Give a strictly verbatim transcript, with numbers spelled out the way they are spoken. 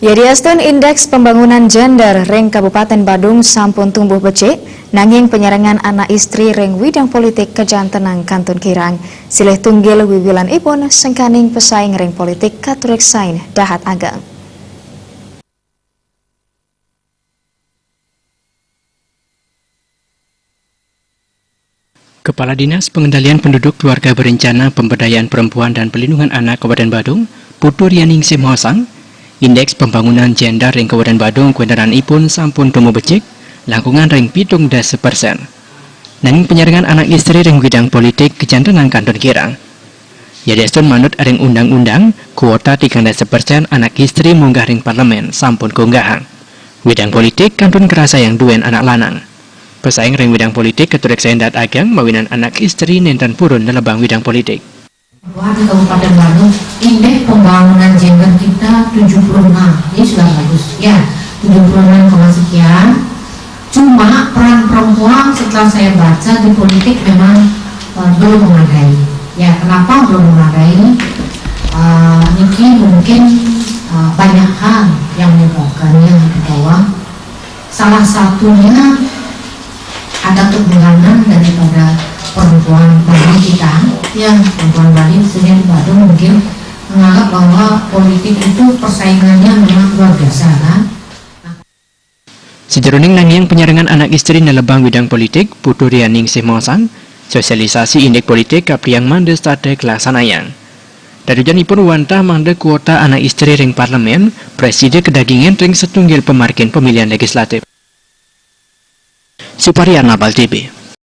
Yadiastun indeks pembangunan gender ring Kabupaten Badung sampun tumbuh becik, nanging penyarengan anak istri ring widang politik kajantenang kantun kirang. Silih tunggil wiwilanipun sengkaning pesaing ring politik katureksain dahat ageng. Kepala Dinas Pengendalian Penduduk Keluarga Berencana, Pemberdayaan Perempuan dan Pelindungan Anak Kabupaten Badung, Putu Rianingsih maosang, indeks pembangunan gender ring Kabupaten Badung kawentenanipun sampun tumbuh becik, langkungan ring pitung dasa persen. Nanging penyarengan anak istri ring widang politik kajantenang kantun kirang. Yadiastun manut ring undang-undang, kuota tigang dasa persen anak istri munggah ring parlemen sampun kaunggahang. Widang politik kantun karasayang duén anak lanang. Pesaing ring widang politik katureksain dahat ageng mawinan anak istri nénten purun nelebang widang politik. Wah, di Kabupaten Badung, indeks pembangunan gender kita tujuh puluh enam. Ini sudah bagus. Ya, tujuh puluh enam koma sekian. Cuma peran perempuan setelah saya baca di politik memang, eh, belum memadai. Ya, kenapa belum memadai? Eh, niki mungkin, eh, banyak hal yang menyebabkannya di bawah. Salah satunya ada kegurangan daripada perempuan Bali kita. Ya, perempuan Bali khususnya di Badung mungkin menganggap bahwa politik itu persaingannya memang luar biasa, kan? Sajeroning nangiang penyarengan anak istri nelebang widang politik, Putu Rianingsih maosang, sosialisasi indeks politik kapriang mangda setata kalaksanayang. Dadujanipun wantah mangda kuota anak istri ring parlemen prasida kadagingin ring satunggil pamargin pamilihan legislatif. Suparian Labal T V.